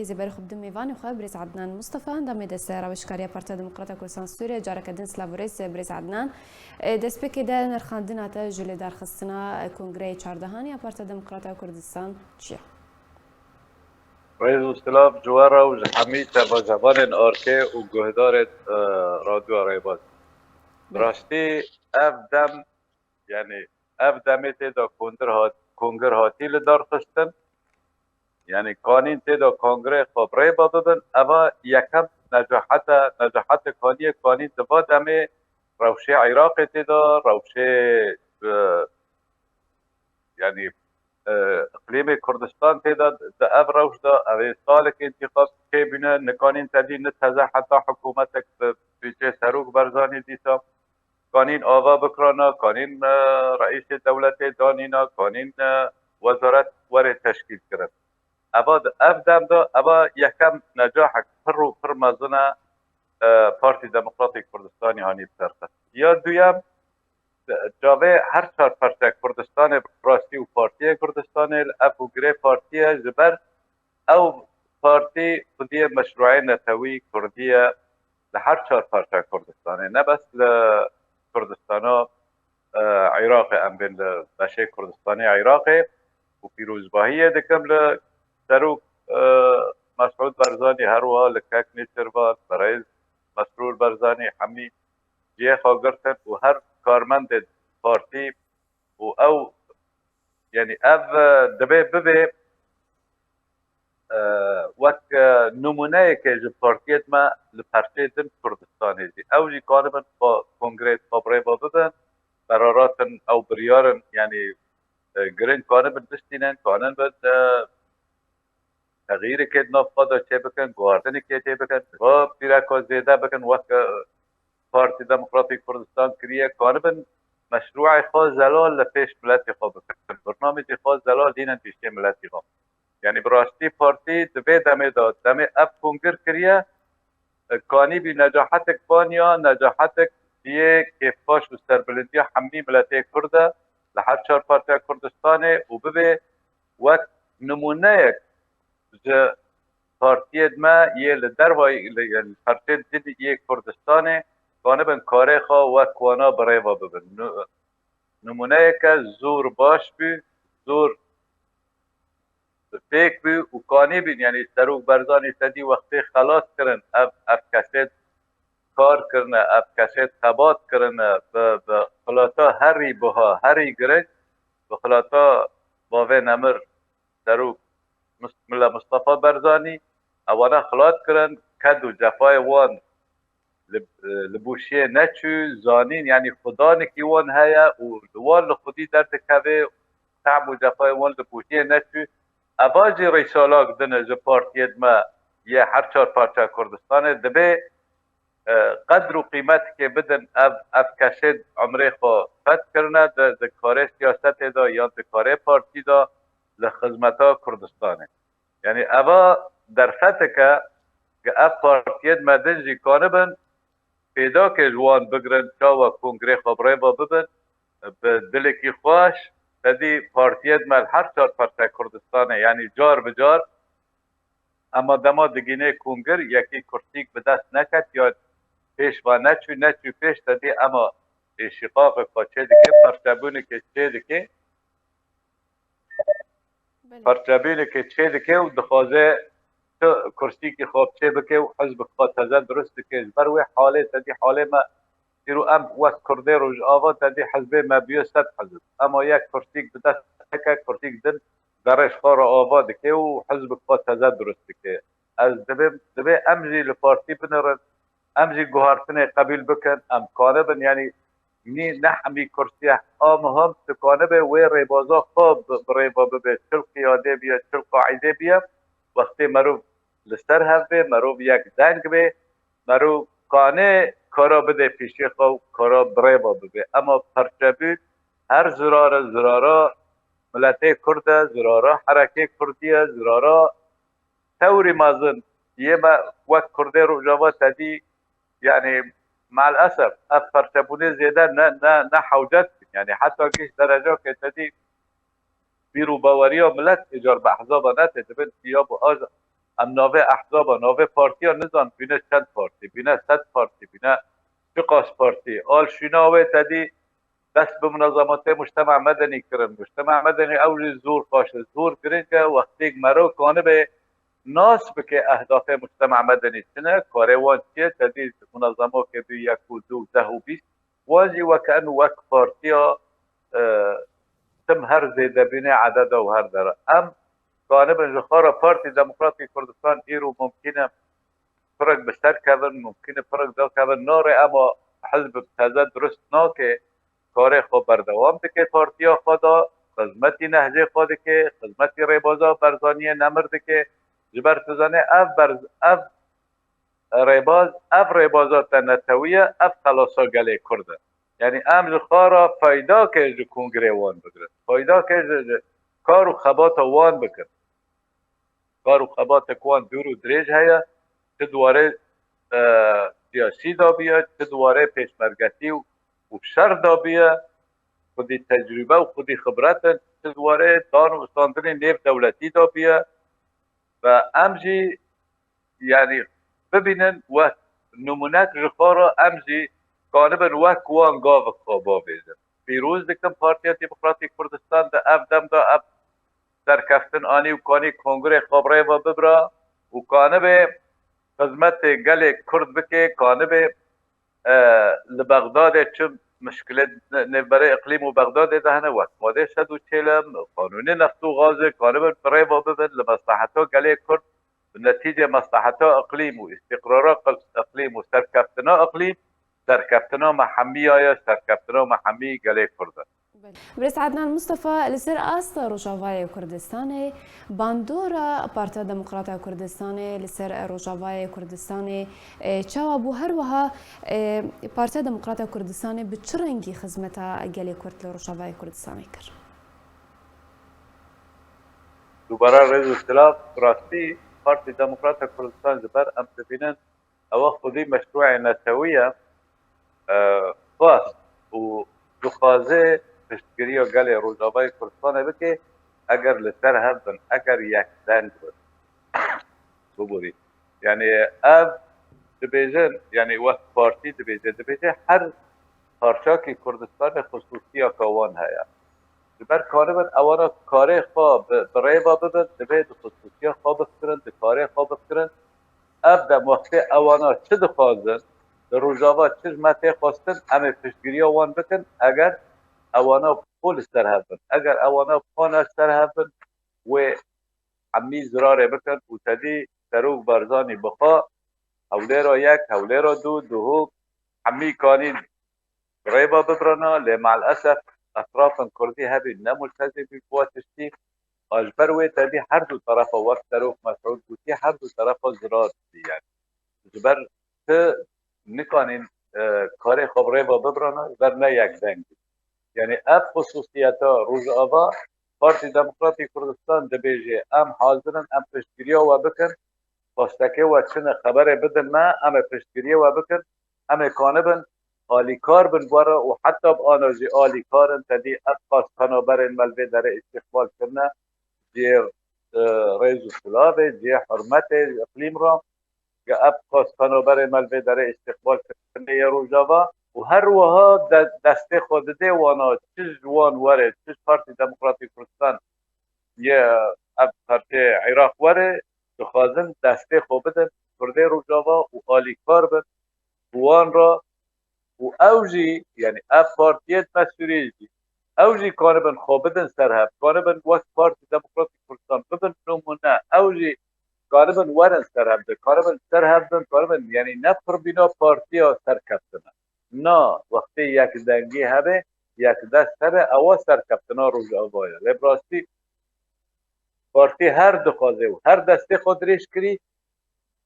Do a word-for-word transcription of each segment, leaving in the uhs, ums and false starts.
Hêzê berê xwe bidin mêvanê xwe, birêz Ednan Mustafa, endamê destê rawêjkariya Partiya Demokrata Kurdistan Sûriyê. Careke din silav û rêz, birêz Ednan. E, destpêkê de nirxandina te ji lêdarxistina, e, Kongreyê çardehan ya Partiya Demokrata Kurdistan çi ye? Rêz û silav ji we re û ji hemî tevajevanên Arke û guhdarên, e, Radyoya Rêbaz. Bi rastî ev dem, yanî ev demê tê de kongir hat-, kongir hatî li dar xistin. Yanî kanîn tê de kongrê xwe bi rê ve bibin. Eva yekem necahete, necahete kaniyê kanîn di va demê rewşê Iraqê tê de, rewşê, e, yanî, e, iqlîmê Kurdistan tê de, di ev rewş de, ev ê salek întîqab çêbûne, nikanîn tevî ne teze heta hikûmetek bi bîçê Serok Barzanî dîsa, kanîn ava bikirana, kanîn, e, reîsê dewletê danîna, kanîn, e, wezaret were teşkîl kirin. Eva di ev dem de, eva yekem necahek pir û pir mezin e, e, Partî Demokratîk Kurdistanî hanî bi ser xist. Ya duyem, çavê her çar parçe Kurdistanê bi rastî û Partiyê Kurdistanê li ev û girê partî ye, ji ber ew partî xwediyê meşrûeyê netewî kurdî ye li her çar parçe Kurdistanê, ne bes li Kurdistana, e, Iraqê, em bên li beşê Kurdistanê Iraqê û pîrozbahiyê dikim li Serok, e, Mesûd Barzanî, her wiha li Kek Nêçîrvan, Berêz Mesrûr Barzanî hemî cihê xwe girtin û her karmendê partî û ew, yanî ev, e, divê bibê, e, wek, e, nimûneyeke ji partiyê me li perçeyê din Kurdistanê jî. Ew jî kanibin xwe kongreyê xwe bi rê ve bibin, qerarat in, ew biryar in, yanî, e, giring kanibin bistînin, kanibin, e, Texyîrekê di nav xwe de çêbikin, guhartinekê çêbikin, va pîreka zêde bikin, wek, e, Partî Demokratîk Kurdistan kiriye, kanibin meşrûê xwe zelal li pêş miletê xwe bikin, birnamecê xwe zelal dînin pêşê miletê xwe. Yanî bi rastî partî di vê demê de, demê ev kongir kiriye, e, kanîbî necahetek vaniya, necahetek biyê kêfxweş û serbilindiya hemî miletê Kurd e li her çar parçeya Kurdistanê û bibê wek nimûneyek ji partiyê me yê li derva, li, yanî parçeyên din yê Kurdistanê, kanibin karê xwe wek wana bi rê ve bibin. Nu-, nimûneyeke zor baş bû, zor pêk bû û kanîbin, yanî Serok Barzanî tedî wextê xelas kirin, ev, ev kesê kar kirine, ev kesê xebat kirine, bi, bi xilata herî buha, herî giring, bi xilata bavê nemir Serok Mus-, Milla Mustafa Barzanî, ewana xilat kirin, ked û cefayê wan li, li bûşiyê neçû, zanîn, yanî xudanekî wan heye û li wan li xwedî derdikeve, tehm û cefayê wan li bûşiyê neçû. Eva jî rîsalak din e ji partiyê me yê her çar parça Kurdistanê, divê, e, qedr û qîmetikê bidin ev, ev kesê umrê xwe fed kirine, di, di karê siyasetê de yan di karê partî de li xizmeta Kurdistanê. Yanî eva derfetek e, ku ev partiyên me din jî kanibin pêdakê ji wan bigirin, çawa kongrê xwe bi rê ve bibin, bi dilekî xweş, tedî partiyên me li her çar parçe Kurdistanê, yanî car bi car, ema dema digînê kongir, yekî kursîk bi dest neket, ya pêş ve neçû, neçû pêş, tedî ema êşîqaqek xwe çê dike, parçebûnekê çê dike. Belê. Parçebûnekê çê dike û dixwaze tu kursîkî xwe çê bike û hizbek xwe teze dirust dike. Ji ber wê halê tedî halê me îro em wek Kurdê Rojava tedî hizbê me bûye sed hizb. Ema yek kursîk bi dest neke, kursîk din derê ji xwe re ava dike û hizbek xwe teze dirust dike. Ez divê, divê em jî li partî binirin, em jî guhartinê qebîl bikin, em kanibin, yanî nî ne hemî kursî a muhim, tu kanibe wê rêbaza xwe bi, bi rê ve bibe, çil qiyadê biye, çil qaîdê biye, wextê merov li ser hev bê, merov yek deng bê, merov kanê kara bide pêşê xwe û kara bi rê ve bibe. Ema perçebûn her zirar e, zirara miletê Kurd e, zirara herekê Kurdî ye, zirara tewrî mezin yê me wek Kurdê Rojava tedî, yanî me'lesef ev perçebûnê zêde ne, ne, ne hewcet bûn. Yanî heta gihîşt derecakê tedî bîr û baweriya milet ê car bi ehzaba netê, dibin ya bi aja-, Em navê ehzaba, navê partiya nizan, bîne çend partî, bîne sed partî, bîne çiqas partî. Al şûna wê te dî dest bi munezematê mujtema medenî kirin. Mujtema medenî ew jî zor xweş e, zor giring e. Wextêk mero kanibe nas bike ehdafê mujtema medenî çi ne, karê wan çi ye, te dî munezemokê bî yek û du û deh û bîst, wan jî weke en wek partiya, e, tim her zêdebînê ededa û her dera. Em kanibin ji xwe re Partî Demokratîk Kurdistan îro mumkîn e pirek bi ser kevin, mumkîn e pirek dakevin, nare ema hizb teze durust nake, karê xwe berdewam dike partiya xwe de, xizmetî nehcê xwe dike, xizmetî rêbaza Barzaniyê nemir dike. Ji ber tu zanê ev berz, ev rêbaz, ev rêbaza te netewî ye, ev xelasa gelê Kurd e. Yanî em ji xwe re faydake ji kongrê wan bigirin, faydake ji, ji kar û xebata wan bikin. Kar û xebatek wan dûr û dirêj heye, çi di warê, e, siyasî de biye, çi di warê pêşmergetî û, û şer de biye, xwedî tecrûbe û xwedî xibret in, çi di warê dan û standinê nêv dewletî de biye. Ve em jî, yanî, bibînin wek nimûnek ji xwe re em jî kanibin wek wan gavik xwe bavêjin. Pîroz dikim Partiya Demokratîk Kurdistan di ev dem de ev serkeftin anî û kanî kongrê xwe bi rê ve bibira û kanibe xizmetê gelê Kurd bike, kanibe, e, li Bexdadê çi mişkilê nêvberê iqlîm û Bexdadê de hene, wek madê sed û çêl e, qanûnê neft û gazê, kanibin bi rê ve bibin li mesleheta gelê Kurd, bi netîcê mesleheta iqlîm û îstîqrara qil-, iqlîm û serkeftina iqlîm, serkeftina me hemiya ye, serkeftina me hemî gelê Kurd e. Belê. Birêz Ednan Mustafa, li ser asta Rojavayê Kurdistanê, bandora Partiya Demokrata Kurdistanê li ser Rojavayê Kurdistanê, e, çawa bû? Her wiha, e, Partiya Demokrata Kurdistanê bi çi rengî xizmeta gelê Kurd li Rojavayê Kurdistanê kir? Dubare rêz û silav, bi rastî Partiya Demokrata Kurdistan ji ber em dibînin ewa xwedî meşrûê netewî ye, e, xwest û dixwaze piştgiriya gelê Rojavayê Kurdistanê bike, eger li ser hev bin, eger yek deng bin. Biborî. Yanî ev dibêjin, yanî wek partî dibêje, dibêje her parçakî Kurdistanê xisûsiyeka wan heye. Ji ber karibin ewana karê xwe bi, bi rê ve bibin, divê di xisûsiya xwe bifikirin, di karê xwe bifikirin. Ev dem wextê ewana çi dixwazin, di Rojava çi ji me tê xwestin, em ê piştgiriya wan bikin, eger ewana xwe li ser hev bin. Eger ewana xwe ne ser hev bin, wê hemî zirarê bikin û te dî Serok Barzanî bi xwe hewlêra yek, hewlêra du, duhok hemî kanîn rêva bibirana, lê meelesef etrafên Kurdî hebî ne multezim bî bi wa tiştî. A ji ber wê te dî her du terefa wek Serok Mesûd gotî, her du terefa zirar dî yani. Ji ber ti nikanîn, e, karê xwe bi rêva bibirana, ji ber ne yek deng bî. Yani ev xisûsiyeta Rojava, Partî Demokratîk Kurdistan dibêje, em hazir in, em piştgiriya we bikin, xwestekê we çi ne, xeberê bidin me, em ê piştgiriyê we bikin, em ê kanibin alîkar bin we re û heta bi ana jî alîkar in, te dî ev qas penaberên me li vê derê îstîqbal kirine, cihê, e, rêz û silavê, cihê hurmetê ji iqlîm re, ge ev qas penaberê me li vê derê îstîqbal kirine yê Rojava û her wiha de-, destê xwe didê wana, çi ji wan were, çi ji Partî Demokratîk Kurdistan yê ev parçeyê Iraq were, dixwazin destê xwe bidin Kurdê Rojava û alîkar bin bi wan re û ew jî, yani ev partiyê me Sûriyê jî, ew jî kanibin xwe bidin ser hev, kanibin wek Partî Demokratîk Kurdistan bibin nimûne, ew jî kanibin werin ser hev de, kanibin ser hev bin, kanibin, yani ne pirbîna partiya serkeftin e. Na, wextê yekdengî hebe, yekdest hebe, ewa serkeftina Rojava ye. Lê bi rastî partî her dixwaze û her destê xwe dirêj kirî,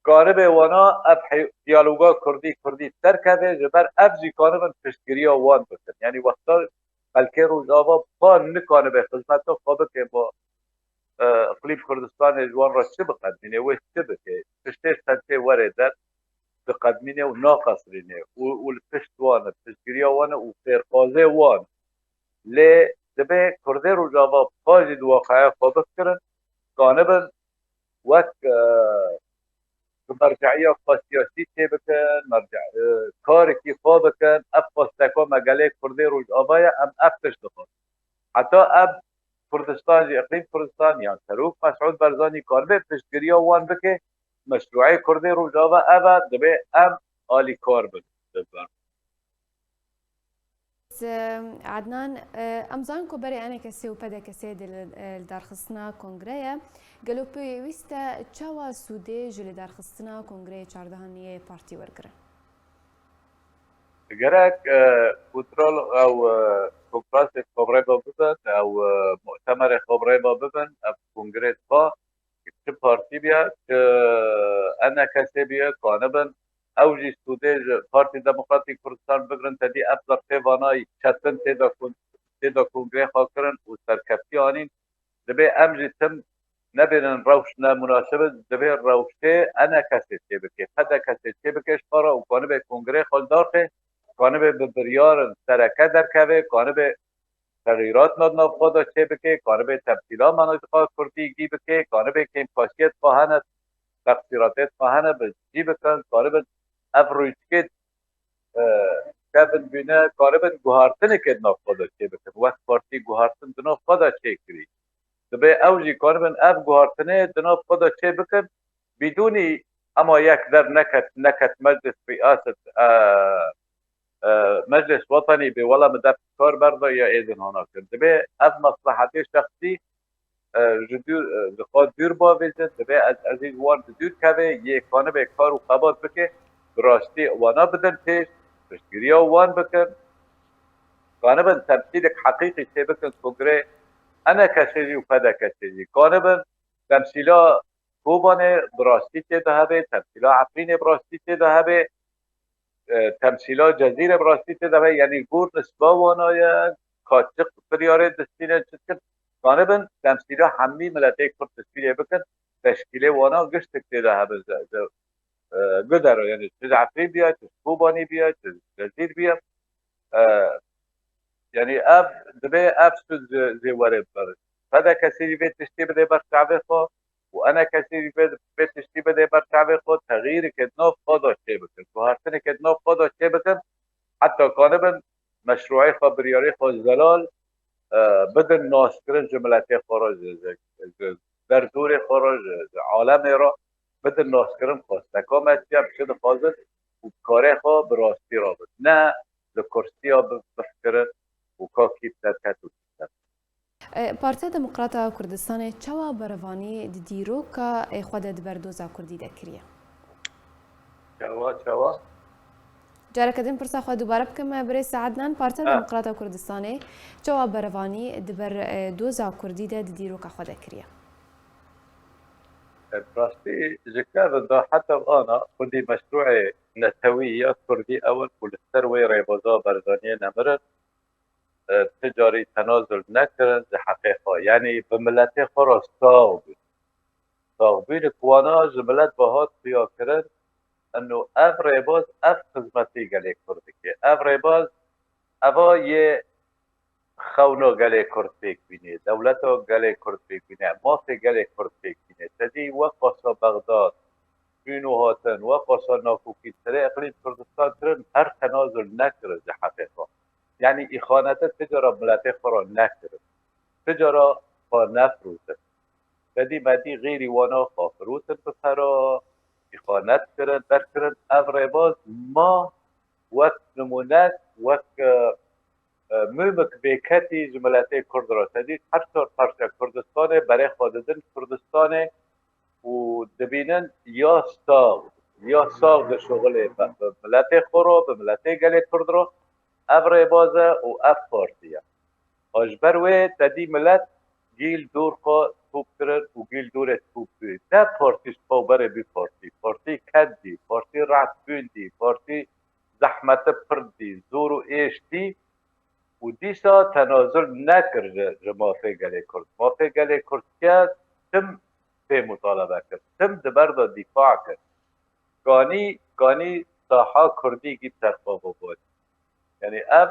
karibe wana ev he-, diyaloga Kurdî, Kurdî derkeve, ji ber ev jî kanibin piştgiriya wan bikin. Yani wexta xelkê Rojava pa nikanibe xizmeta xwe bike bo, e, Iqlîm Kurdistanê ji wan re çi biqedmîne, wê çi bike? Piştê sentê were der diqedmîne û naqesirîne û, û li pişt wan e, piştgiriya wan e û fêrxwazê wan e. Lê divê Kurdê Rojava pa jî di waqeya xwe bifikirin, kanibin wek, e, bi merce'iya xwe siyasî çêbikin, merce-, e, karekî xwe bikin. Ev xwesteka me gelê Kurdê Rojava ye, em ev tişt dixwazin. Heta ev Kurdistan jî, Iqlîm Kurdistan yan Serok Mesûd Barzanî karibe piştgiriya wan bike, meşrûê Kurdê Rojava ev e, divê em alîkar bin. Ednan, em zanin ku berê ENKSê û PDKSê dê li darxistina kongrê ye. Gelo pêwîst e çawa sûdê ji li darxistina kongreyê çardehan yê partî wergirin? Gerek, e, kontrol ew, e, konferansa xwe bi rê ve bibin, ew, e, mu'temerê xwe bi rê ve bibin, ev kongrê dibe, çi partî biye, çi ENKSê biye, kanibin, ew jî sûdê ji Partî Demokratîk Kurdistan bigrin, tedî ev zirfê vanayî çetin tê de kon-, tê de kongrê xwe kirin û serkeftî anîn. Divê em jî tim nebênin rewş ne munasib, divê rewşê ENKSê çêbike, PDKSê çêbike ji xwe re û kanibe kongrê xwe li dar xê, kanibe bi biryarin sereke derkeve, kanibe texîrat me di nav xwe de çêbike, kanibe temsîla manatiqa kurdî gî bike, kanibe kêmkaşiyê xwe hene, teqsîratê xwe hene bi cî bikin, karibin ev rûyçikê, e, kevin bîne, karibin guhartinekê di nav xwe de çêbikin. Wek partî guhartin di nav xwe de çêkirî. Dibê ew jî karibin ev guhartinê di nav xwe de çêbikin. Bidûnî ema yek der neket, neket meclis riyaset, e, e, Meclis Wetanî bê, wela min dest kar berda ya êdin hana kir. Dibê ev meslehetê şexsî, e, ji dûr, e, ji xwe dûr bavêjin, dibê ez, ezîz wan bi dûr keve, yê kanibê kar û xebat bike, bi rastî wana bidin pêş, piştgiriya wan bikin, kanibin temsîlek heqîqî çêbikin kongrê ENKSê jî û PDKSê jî. Kanibin temsîla Kobanê bi rastî tê de hebe, temsîla Efrînê bi rastî tê de hebe, e, temsîla Cezîrê bi rastî tê de hebe, yanî gor nisba wana ye, ka çi biryarê distîne çi dikin, kanibin temsîla hemî miletê Kurd distînê bikin, teşkîlê wana giştik tê de hebin, ze-, ze-, e, gudero, yanî çi ji Efrîn biya, çi ji Kobanî biya, çi ji Cezîr biya. E, yanî ev, dibê ev sûd ji, jê were biberin. PDKSê jî vê tiştê bide ber çavê xwe û ENKSê jî vê, vê tiştî bide ber çavê xwe, texîreke di nav xwe de çêbikin, guhartineke di nav xwe de çêbikin, heta kanibin meşrûê xwe, biryarê xwe zelal, e, bidin naskirin ji miletê xwe re, ji, ji, ji derdorê xwe re, ji, ji alemê re bidin naskirin, xwesteka me çi ye, bi çi dixwazin û bi karê xwe bi rastî re bin. Ne li kursiya bi-, bifikirin û ka kî bi ser ket û kî bi ser. E, Partiya Demokrata Kurdistanê çawa berevanî di dîroka, e, xwe de di ber doza kurdî de kiriye? Çawa, çawa? Careke din pirsa xwe dubare bikim, e, birêz Ednan, Partiya Ha. Demokrata Kurdistanê çawa berevanî di ber, e, doza kurdî de di dîroka xwe de kiriye? E, bi rastî ji kevin de heta ana xwedî meşrûê netewî ya kurdî ew in ku li ser wê rêbaza Barzaniyê nemirin, e, ti carî tenazul nekirin ji heqê xwe. Yanî bi miletê xwe re sax bûn. Saxbûyî li ku wana ji milet ve hat xuya kirin, ino ev rêbaz ev xizmetî gelê Kurd dike. Ev rêbaz eva yê xewna gelê Kurd pêk bînê, dewleta gelê Kurd pêk bîne, mafê gelê Kurd pêk bîne. Tedî wek qasa Bexdad, çûn û hatin, wek qasa nakokî serê Iqlîm Kurdistan kirin, her tenazul nekirin ji heqê xwe. Yanî îxanete ti cara miletê xwe re nekirin. Ti cara xwe nefrotin. Tedî medî xêrî wana xwe firotin bi pera, îxanet kirin, derkirin. Ev rêbaz ma wek nimûnek, wek, e, e, mûmik bêketî ji miletê Kurd re. Tedî her çar parçe Kurdistanê berê xwe didin Kurdistanê û dibînin ya sax, ya sax dişuxulê bi, bi miletê xwe re, bi miletê gelê Kurd re. Ev rêbaz e û ev partî ye. Ji ber wê tedî milet gîl dor xwe top kirin û gîl dorê top bû. Ne partî ji xwe berê bî partî. Partî ked dî, partî reht bûn dî, partî zehmete pir dî, zor û êş dî û dîsa tenazul nekir ji, ji mafê gelê Kurd. Mafê gelê Kurd ke tim pê mutalebe kir, tim di ber de dîfa kir. Ganî, ganî saha Kurdî gît ser xwe biborî. Yanî ev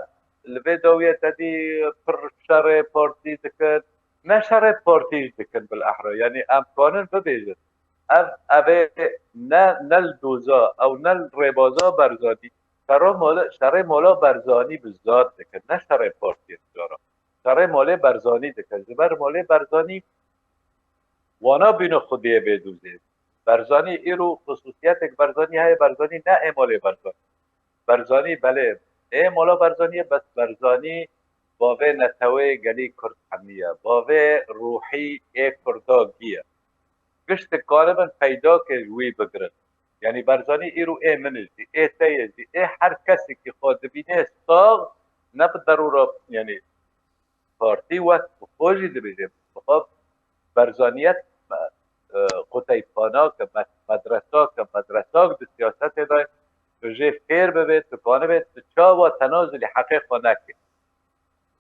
li vê dawiye tedî pir şerê partî dikin. Ne şerê partî jî dikin bilehra. Yanî em kanin bibêjin. Ev, ev ê ne, ne li doza ew ne li rêbaza Barzanî. Şerê mala, şerê mala Barzanî bi zad dike, ne şerê partiyê cara. Şerê malê Barzanî dike. Ji ber malê Barzanî wana bîne xwediyê vê dûzê. Barzanî îro xisûsiyetek Barzanî heye, Barzanî ne ê malê Barzanî. Barzanî belê ê mala Barzanî ye, bes Barzanî bavê netewê gelî Kurd hemiye. Bavê ruhî ê Kurda giye. Giştik karibin peyda ke ji wî bigirin. Yanî Barzanî îro ê min jî, ê te ye jî, ê her kesekî xwe dibîne sax, ne bi derûra, yanî partî wek bi xwe jî dibêje, bi xwe Barzaniyet, e, quteyxanak e, me-, medresak e, medresak di siyasetê de tu jê fêr bibê, tu kanibê, tu çawa tena zilî heqê xwe nekê.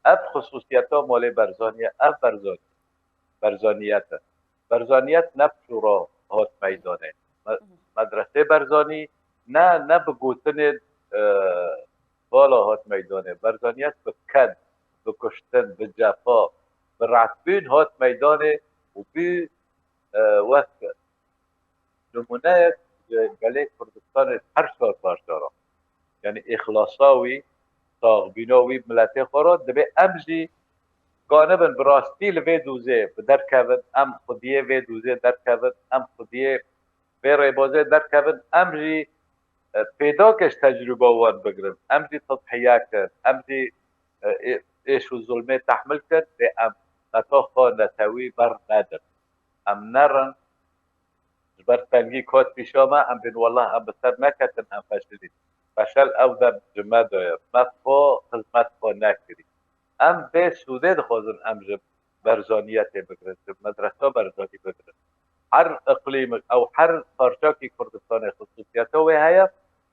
Ev xisûsiyeta malê Barzanî ye, ev Barzanî, Barzaniyet e. Barzaniyet ne bi çûra hat meydanê. Me-, medresê Barzanî ne, ne bi gotinê, e, vala hat meydanê. Barzaniyet bi ked, bi kuştin, bi cefa, bi rehdbûn hat meydanê û bû, e, wek nimûneyek ji gelê Kurdistanê her çar parça re. Yanî îxlasa wî, saxbîna wî miletê xwe re, dibê em jî kanibin bi rastî li vê dûzê bi derkevin, em xwediyê vê dûzê derkevin, em xwediyê vê rêbazê derkevin, em jî, e, pêdakê ji tecrûba wan bigirin, em jî tedhiye kin, em jî, e, ê-, êş û zulmê tehmil kin, lê em qeta xwe netewî bernedin. Em nerin, ji ber tengî got pîşa me, em bên wellah em bi ser neketin, em feşilîn. Feşel ew dem ji me de ye. Me xwe xizmet xwe nekirî. Em vê sûdê dixwazin em ji Barzaniyetê bigirin, ji medresa Barzanî bigirin. Her iqlîmik ew her parçakî Kurdistanê xisûsiyeta wê heye,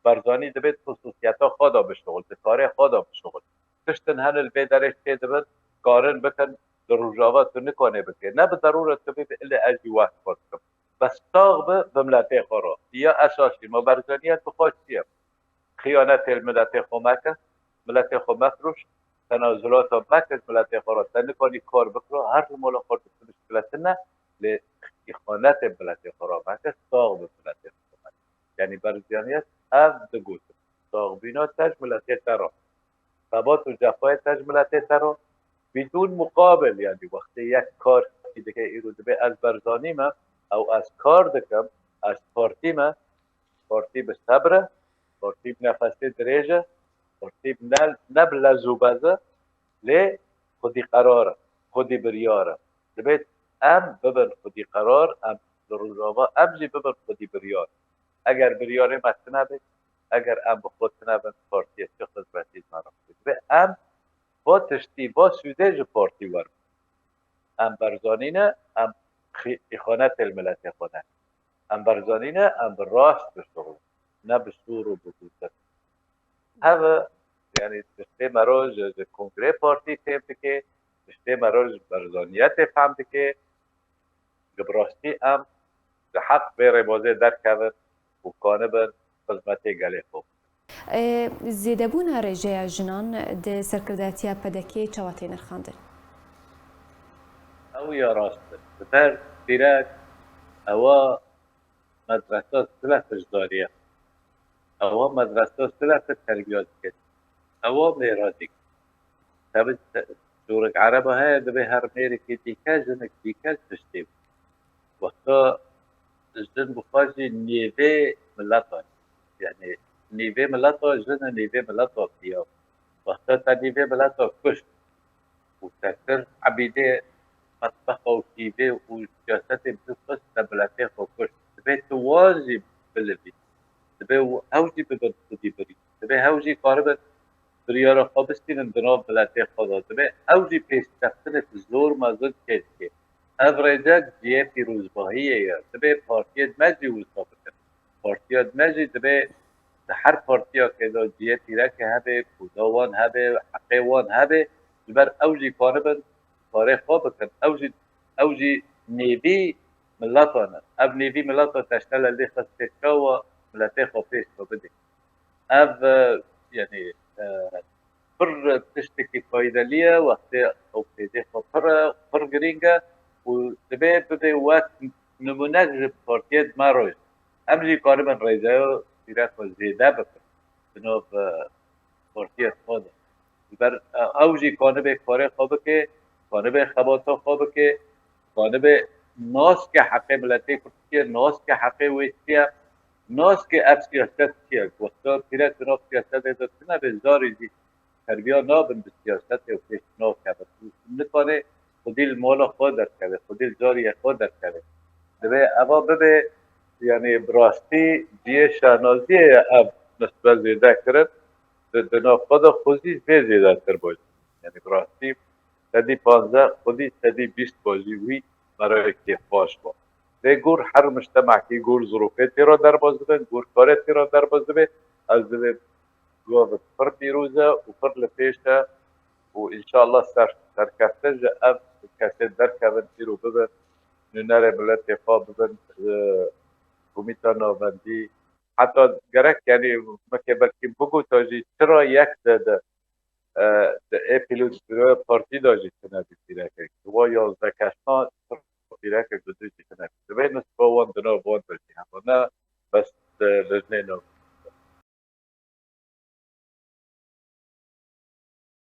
Barzanî dibê di xisûsiyeta xwe de bişuxul, di karê xwe de bişuxul. Tiştin hene li vê derê çê dibin, karin bikin, di Rojava tu nikanê bikê. Ne bi derûre tu bibî ilê ez jî wek xwe dikim. Bes sax bi, bi miletê xwe re. Ya esasî me Barzaniyet bi xwe çi ye? Xiyanetê li miletê xwe meke, miletê xwe mefiroş, tenazulata meke ji miletê xwe re. Te nikanî kar bikira, her ji mala xwe dikir mişkiletin ne, lê îxanetê miletê xwe re meke, sax bi miletê xwe meke. Yanî Barzaniyet ev digotin. Saxbîna te ji miletê te re. Xebat û cefayê te ji miletê te re. Bidûn muqabil, yanî wextê yek kar dike, îro dibê ez Barzanî me, ew ez kar dikim, ez partî me, partî bi sebr e, partî bi nefesê dirêj e, partî bi ne, ne bi lez û bez e, lê xwedî qerar e, xwedî biryar e. Dibê em bibin xwedî qerar, em li Rojava, em jî bibin xwedî biryar. Eger biryarê me tune be, eger em bi xwe tune bin, partiyê çi xizmetî ji me re bike? Dibê em va tiştî, va sûdê ji partî werin. Em Barzanî ne, em xî-, îxanetê li miletê xwe ne. Em Barzanî ne, em bi rast bişuxulin, ne bi sûr û bi gotin. Heve, yanî tiştê me re ji, ji kongrê partî fêm dike, tiştê me re ji Barzaniyetê fehm dike. Bi rastî em ji heq vê rêbazê derkevin û kanibin xizmetê gelê xwe bikin. Ê, zêdebûna rêjeya jinan di serkirdatiya P D K'ê çawa tê nirxandin? Ew ya rast e. Ji ber pîrek ewa medresa Silef ji dariye. Ewa medresa Silef terbiya dike. Ewa mêra dike. Tabi te-, corik ereba heye, dibê her mêrekî dîke, jinik dîke tiştê bû. Wexta jin bi xwe jî nêvê mileta ye. Yanî nêvê mileta jin e, nêvê mileta piyav. Wexta te nêvê mileta kuşt û te kir ebîdê metbexa û şîvê û siyasetê bi xist te miletê xwe kuşt. Dibê tu wan jî bilivî. Dibê ew jî bibin xwedî birî. Dibê ew jî karibin biryara xwe bistînin di nav miletê xwe de. Dibê ew jî pêşkeftinek zor mezin çê dike. Ev rêcek cihê pîrozbahiyê ye. Dibê partiyê me jî wisa bikin. Partiya me jî dibê di her partiyakê de cihê pîrekê hebe, koda wan hebe, heqê wan hebe, ji ber ew jî karibin karê xwe bikin. Ew jî, ew jî nêvî mileta ne. Ev nêvî mileta teştele lê xistê çawa miletê xwe pêş xwe bidê. Ev, e, yanî, e, pir tiştekî faydelî ye, wextê ew qêdê xwe pir e, pir girîng e û dibê bibe wek nimûnek ji partiyê di me re. Em jî karibin rêzeya pîrek xwe zêde bikin di nav, e, partiyê xwe de. Ji ber, e, ew jî kanibe karê xwe bike, kanibe xebata xwe bike, kanibe nas ke heqê miletê Kurd çi ye, nas ke heqê wê çi ye, nas ke ev siyaset çi ye. Wexta pîrek di nav siyasetê de tune be, zarî jî terbiya nabin bi siyasetê û pêş nakevin. Nikane xwedî li mala xwe derkeve, xwedî li cariyê xwe derkeve. Divê eva bibe, yanî bi rastî cihê şahnaziyê ye ev nisbe zêde kirin. Di, di nav xwe de xwezî vê zêdetir bajî. Yanî bi rastî sedî panzdeh, xwedî sedî bîst bajî wî merayê kêfxweş bû. Lê gor her mujtemekî gor zirûfê tê re derbas dibin, gor karê tê re derbas dibe. Ez divê gava pir pîroz e û pir li pêş e û înşallah ser, serkeftin ji ev kesê derkevin, îro bibin nûnerê miletê xwe, bibin, e, komîta navendî. Heta gerek, yanî, meke belkî bigota jî çira yek zêde, e, di ê pîlotî partî de jî tune bî pîrekek. Di wa yazdeh kesna pîrekek bi dû jî tune bî. Divê nisba wan di nav wan de jî hebe. Ne bes, e, lijnê navendî.